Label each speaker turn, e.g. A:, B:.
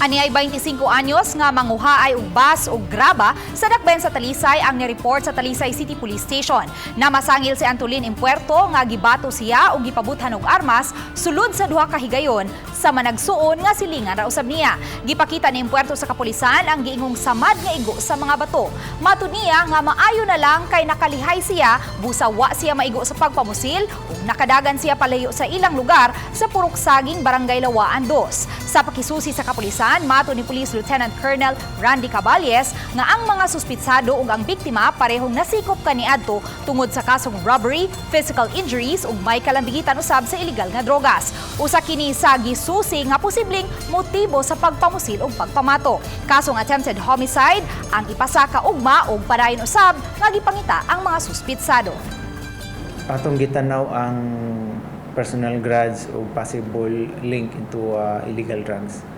A: Ani ay 25 anyos nga manguha ay og bus og graba sa dakbayan sa Talisay ang ni-report sa Talisay City Police Station. Namasangil si Antolin Impuerto nga gibato siya og gipabuthan og armas sulod sa duha ka higayon sa managsuon nga silingan ra usab niya. Gipakita ni Impuerto sa kapulisan ang giingong samad nga igo sa mga bato. Matud niya nga maayo na lang kay nakalihay siya busa wa siya maigo sa pagpamusil ug nakadagan siya palayo sa ilang lugar sa Purok Saging, Barangay Lawaan 2. Sa pakisusi sa kapulisan, matud ni Police Lieutenant Colonel Randy Caballes nga ang mga suspitsado ug ang biktima parehong nasikop kaniadto tungod sa kasong robbery, physical injuries ug may kalambigitan usab sa illegal nga drogas. Usa kini sa gisusi nga posibleng motibo sa pagpamusil ug pagpamato. Kasong attempted homicide ang ipasaka ugma ug padayon usab nga gipangita ang mga suspitsado.
B: Atong gitanaw ang personal grudge o possible link into illegal drugs.